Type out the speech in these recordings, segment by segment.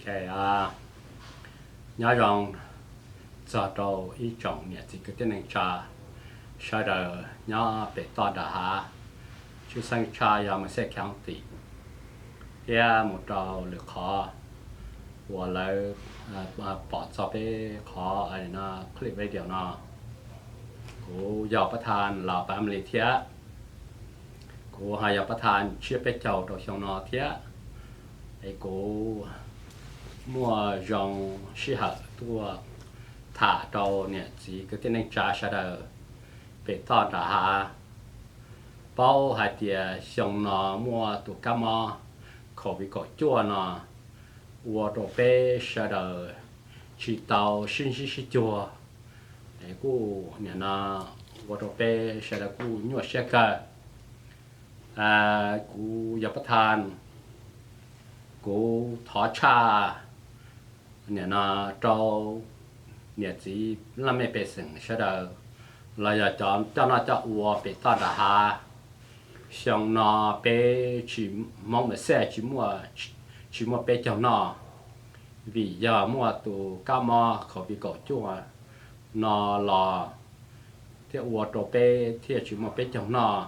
Ok, nyob zoo txog rau ib tsoom niam txiv kwv tij neej tsa sawv daws nyob pem toj nram hav, tshwj xeeb tshaj yog Merced County thiab mus rau lwm qhov uas lawv pom txog peb qhov clip video no. Kuv yog pab thaj Lao Family thiab, kuv ho yog pab thaj tsiab peb caug rau xyoo no thiab. Es kuv muaj zoo sij hawm tuaj tham rau niam txiv kwv tij neej tsa sawv daws pem toj nram hav paub hais tias xyoo no muaj tus kab mob COVID kaum cuaj no ua rau peb sawv daws tsis tau sib ntsib sib cuag. Kuj nim no ua rau peb sawv daws kuj nyuaj siab kawg. Kuv yog pab thaj, kuv thov tshaj nim no rau niam txiv laj mej pej xeem sawv daws los yog cov coj noj coj ua pem toj nram hav, xyoo no peb tsis, Hmoob Merced tsis muaj, tsis muaj peb caug noj, vim yog muaj tus kab mob COVID kaum cuaj no los thiaj ua rau peb thiaj tsis muaj peb caug noj.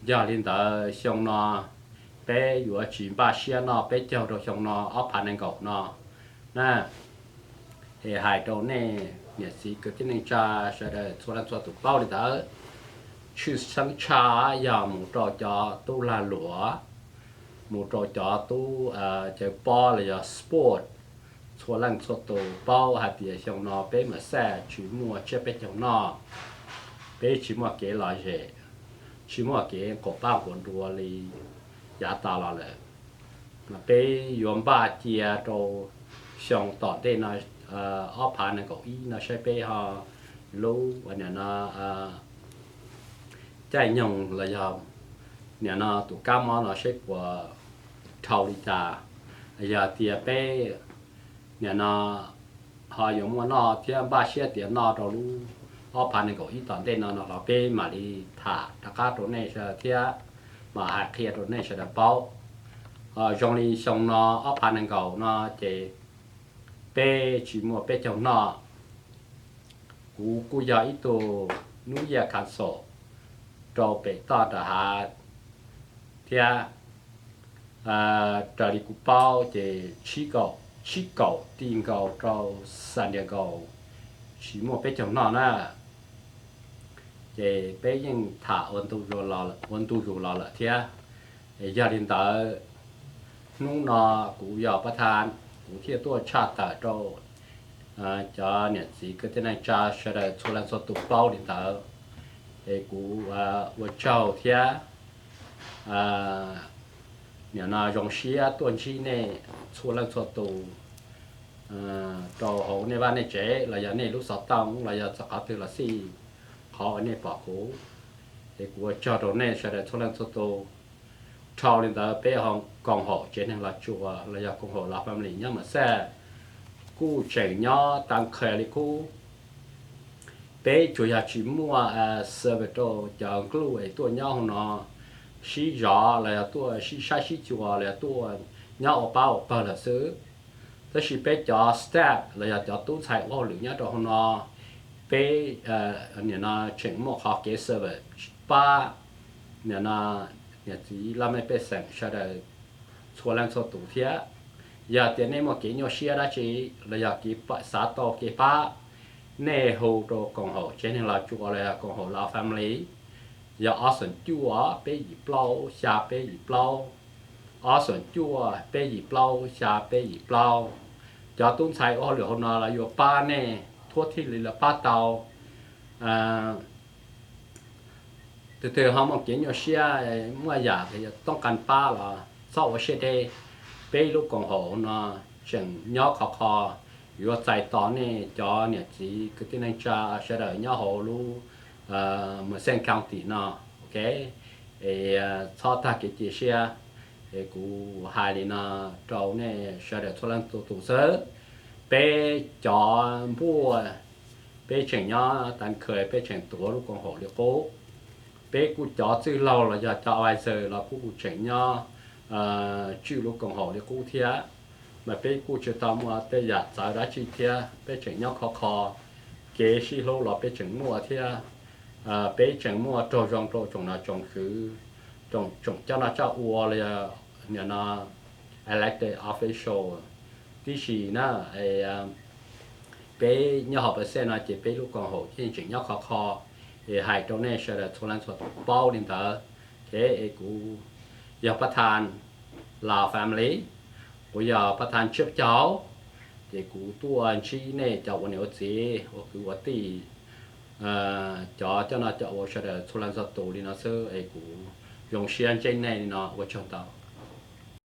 Yog li ntawd xyoo no peb yuav tsis npaj siab noj peb caug rau xyoo no ob phav nees nkaum no na. Es hais rau nej niam txiv kwv tij neej tsa sawv daws txhua leej txhua tus paub li ntawd. Tshwj xeeb tshaj yog mus rau cov tub lag luam, mus rau cov tub cawv pob los yog sport, txhua leej txhua tus paub hais tias xyoo no peb Merced tsis muaj tsiab peb caug noj, peb tsis muaj kev lom zem, tsis muaj kev nqus pab nqus nruas li yav tas los lawm. Peb yuav npaj cia rau xyoo tom ntej no, ob phav nees nkaum ib no saib peb ho lub nim no caij nyoog los yog nim no tus kab mob no saib puas dhau li cas. Yog tias peb nim no ho yuav muaj noj thiab npaj siab tias noj rau lub ob phav nees nkaum ib tom ntej no no los peb mam li tham rov qab rau nej sawv daws thiab mam hais qhia rau nej sawv daws paub. Zoo li xyoo no ob phav nees nkaum no ces peb tsis muaj peb caug noj. Kuv kuj yog ib tug New Year Council rau pem toj nram hav thiab. Raws li kuv paub ces tsib kaum, tsib kaum ti nkaus rau San Diego tsis muaj peb caug noj na. Ces peb yeej tham ua ntu zus los lawm thiab. Yog li ntawd, hnub no kuv yog pab thaj, kuv thiaj tuaj tshaj tawm rau cov niam txiv kwv tij neej tsa sawv daws txhua leej txhua tus paub li ntawd. Es kuv ua tsaug thiab. Nim no zoo siab tuaj ntsib nej txhua leej txhua tus rau hauv nej vaj nej tsev los yog nej lub xov tooj los yog txog qhov twg los xij, qhov uas nej pom kuv. Es kuv ua tsaug rau nej sawv daws txhua leej txhua tus. Dhau li ntawd peb ho koom haum tsev neeg Los Tsuas los yog koom haum Lao Family nyob Merced kuj tseem nyob tag kha li qub. Peb tsuas yog tsis muaj service rau cov nkluj es tuaj nyob hauv no sib zov los yog tuaj sib saib sib xyuas los yog tuaj nyob ua pab ua pawg lawm xwb. Tab sis peb cov staff los yog cov tub ntxhais ua hauj lwm nyob rau hauv no, peb nim no tseem muaj qhov kev service pab nim no niam txiv laj mej pej xeem sawv daws txhua leej txhua tus thiab. Yog tias nej muaj kev nyuaj siab dab tsi los yog kev xav tau kev pab, nej hu rau koom haum tsev neeg Los Tsuas los yog koom haum Lao Family, yog ob xoom cuaj peb yim plaub xya peb yim plaub, ob xoom cuaj peb yim plaub xya peb yim plaub. Cov tub ntxhais ua hauj lwm hauv no los yuav pab nej thoob thij li lawv pab tau. Tus twg ho muaj kev nyuaj siab, muaj yam toob kas pab los txhob ua siab deb. Peb lub koom haum no tseem nyob khov kho, yuav txais tos nej cov niam txiv kwv tij neej tsa sawv daws nyob hauv lub Merced County no, ok. Es txhob tag kev cia siab. Es kuv hais li no rau nej sawv daws txhua leej txhua tus xwb. Peb cov npuaj, peb tseem nyob tag kha, peb tseem tuav lub koom haum li qub. Peb kuj cov txwj laug los yog cov advisor los kuj tseem nyob tswj lub koom haum li qub thiab. mas peb kuj tsis tau muaj tej yam txawv dab tsi thiab, peb tseem nyob khov kho. Kev sib hlub los peb tseem muaj thiab, peb tseem muaj raug zoo rau tsoom nom tsoom tswv, tsoom coj noj coj ua li, nim no elected official tib si na. Peb nyob hauv percent no ces peb lub koom haum yeej tseem nyob khov kho. Es hais rau nej sawv daws txhua leej txhua tus paub li ntawd. Ces es kuv yog pab thas Lao family, kuv yog pab thas Tshiab Caug, ces kuv tuaj ntsib nej cov ua niam ua txiv ua kwv ua tij, cov coj noj coj ua sawv daws txhua leej txhua tus li no xwb es kuv zoo siab ntsib nej li no, ua tsaug ntau.